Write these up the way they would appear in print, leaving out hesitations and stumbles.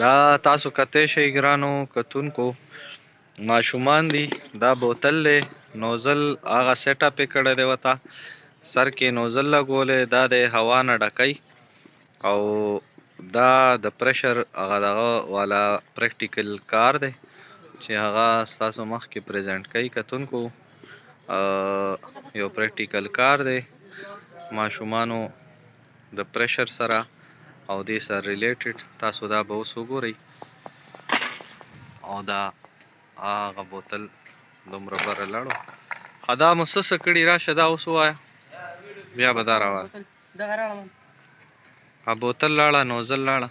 دا تاسو کتی شئ ګرانو کتونکو، ماشومان دي. دا بوتل دی، نوزل هغه سیټ اپ یې کړی دی، ورته سر کې نوزل لګولی، دا د هوا نه ډکوي، او دا د پریشر هغه دغه والا پریکټیکل کار دی چې هغه ستاسو مخکې پریزنټ کوي کتونکو. یو پریکټیکل کار دی ماشومانو د پریشر سره او دې سره ریلیټډ. تاسو دا به اوس وګورئ، او دا هغه بوتل دومره بره لاړو. ښه، دا مو څه څه کړي؟ راشه دا اوس ووایه، بیا به دا راوړه. دغه راوړم. ها، بوتل لاړه، نوزل لاړه.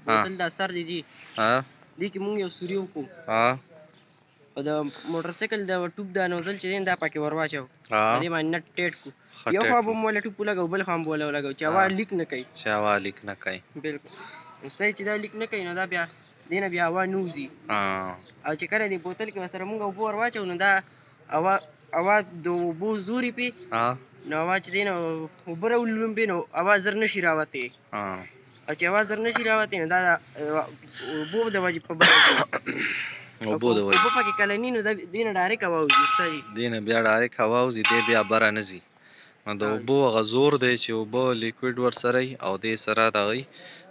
بوتل دا سر دی جی. ها. دې کې مونږ یو سوري وکړو. ها. او د موټر سایکل د ټوب دا نوزل چې دی، دا پکې ورواچو. ها. دې باندې نټ ټیټ کو. ښه. یو ټیټ خوا کړو. به مو له ټوپ ولګو، بل خوا به ولګو چې هوا لیک نه کوي. چې هوا لیک نه کوي. بالکل. نو ستاسو چې دا لیک نه کوي، نو دا بیا دې نه بیا هوا نه وځي. او چې کله دې بوتل کې ورسره مونږ اوبه ورواچو، نو دا هوا د اوبو زوري پې. نو هوا چې دی، نو اوبه راولومبي، نو هوا زر نه شي راوتی. او چې هوا زر نه شي راوتی، نو دا اوبو د وجې په بره ځي. اوبو د وجې. اوبه پکې کله نی، نو دا دې نه ډایرک هوا وځي استاد. دې نه بیا ډایرک هوا وځي، دی بیا بره نه ځي. نو د اوبو هغه زور دی چې اوبه لیکویډ ورسره وي او دې سره دغه وي،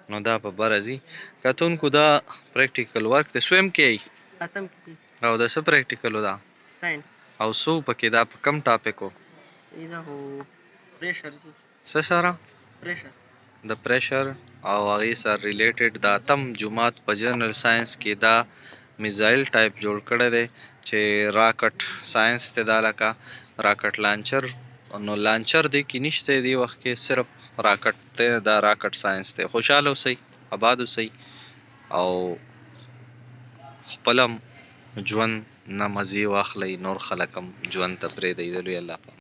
نو دا په بره ځي. کتونکو، دا پریکټیکل ورک دی. سویم کې یې؟ اتم کې. او د څه پریکټیکل و دا؟ ساينس. او څو پکې دا په کم ټاپک و؟ دا خو پریشر. څه سره؟ پریشر. د پریشر او هغې سره ریلیټډ. د اتم جماعت په جنرل ساينس کې دا میزایل ټایپ جوړ کړی دی چې راکټ ساينس ته، دا لکه راکټ لانچر. نو لانچر دی کې نشته دی وخت کې، صرف راکټ دی، دا راکټ ساينس دی. خوشاله اوسئ، آباد اوسئ او خپل هم ژوند نه مزې واخلئ، نور خلک هم ژوند ته پرېږدئ. د لوی الله په